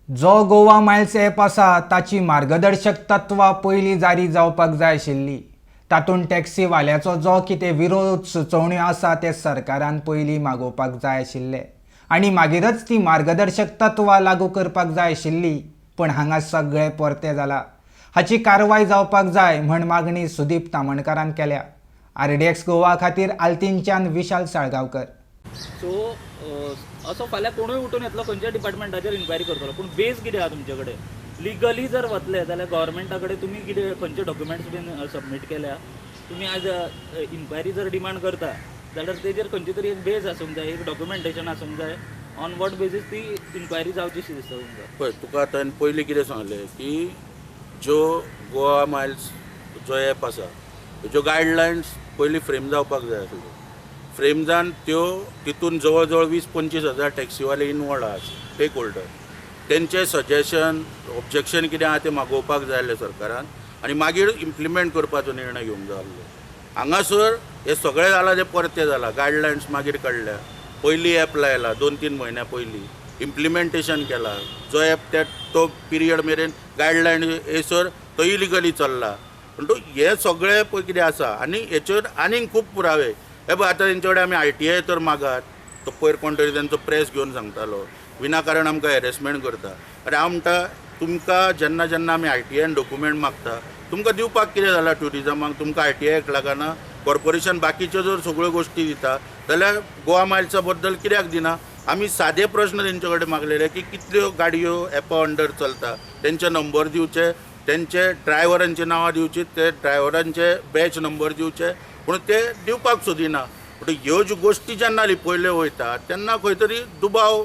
जो Goa Miles app आसा ताची मार्गदर्शक तत्वां पयलीं जारी जावपाक जाय आशिल्ली. तातूंत टॅक्सीवाल्याचो जो कितें विरोध सुचोवण्यो आसा ते सरकारान पयलीं मागोवपाक जाय आशिल्ले आनी मागीरच ती मार्गदर्शक तत्वां लागू करपाक जाय आशिल्ली. पूण हांगा सगळें परतें जाला. हाची कारवाय जावपाक जाय म्हण मागणी सुदीप तामणकारान केल्या. आरडीएक्स गोवा खातीर आल्तीनच्यान विशाल साळगांवकर. सो असो फाल्यां कोणूय उठून येतलो, खंयच्या डिपार्टमेंटाचेर इन्क्वायरी करतलो. पूण बेज कितें आहा तुमचे कडेन? लिगली जर वतले जाल्यार गव्हर्मेंटा कडेन तुमी कितें खंयचे डॉक्युमेंट्स बीन सबमीट केल्या? तुमी आज इन्क्वायरी जर डिमांड करता जाल्यार तेजेर खंयची तरी एक बेज आसूंक जाय, एक डॉक्युमेंटेशन आसूंक जाय. ऑन what basis ती इन्क्वायरी जावची शी दिसता तुमकां? पळय, तुका आतां पयलीं कितें सांगलें की ज्यो गोवा मायल्स जो एप आसा ज्यो गायडलायन्स पयलीं फ्रेम जावपाक जाय आसल्यो. फ्रेम जावन त्यो तितून जवळ जवळ 20-25 हजार टॅक्सीवाले इनवॉल्ड आहा, स्टेक होल्डर. तेंचे सजेशन, ऑब्जेक्शन कितें आहा तें मागोवपाक जाय आसलें सरकारान आनी मागीर इम्प्लिमेंट करपाचो निर्णय घेवंक जाय आसलो. हांगासर हें सगळें जालां तें परतें जालां. गायडलायन्स मागीर काडल्या, पयलीं एप लायला, 2-3 म्हयन्या पयलीं इम्प्लिमेंटेशन केला. जो एप त्या तो पिरियड मेरेन गायडलायन येसर तो इलिगली चल्ला. म्हणटकूच हें सगळें पळय कितें आसा आनी हेचेर आनीक खूब पुरावे. हे पळय, आतां तेंचे कडेन आमी आरटीआय तर मागात. तो पयर कोण तरी तेंचो प्रेस घेवन सांगतालो विनाकारण आमकां हॅरेसमेंट करता. आरे, हांव म्हणटा, तुमकां जेन्ना जेन्ना आमी आरटीआयन डॉक्युमेंट मागता, तुमकां दिवपाक कितें जालां ट्युरिजमाक? तुमकां आरटीआयक लागना? कॉर्पोरेशन बाकीच्यो जर सगळ्यो गोश्टी दिता जाल्यार गोवा मायल्सा बद्दल कित्याक दिना? आमी सादे प्रश्न तेंचे कडेन मागलेले की कितल्यो गाडयो एपा अंडर चलता, तेंचे नंबर दिवचे, तेंचे ड्रायव्हरांची नांवां दिवची, ते ड्रायव्हरांचे बॅच नंबर दिवचे, पूण ते दिवपाक सोदिना. पूण ह्यो ज्यो गोश्टी जेन्ना लिपयल्यो वयता तेन्ना खंय तरी दुबाव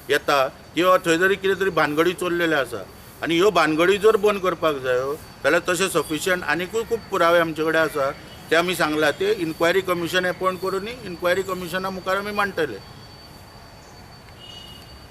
येता किंवा थंय तरी कितें तरी भानगडी चोरलेल्यो आसा. आनी ह्यो भानगडी जर बंद करपाक जायो जाल्यार तशें सफिशियंट आनिकूय खूब पुरावे आमचे कडेन आसा, ते आमी सांगला. ते इन्क्वायरी कमिशन एपॉयंट करून इन्क्वायरी कमिशना मुखार आमी मांडटले.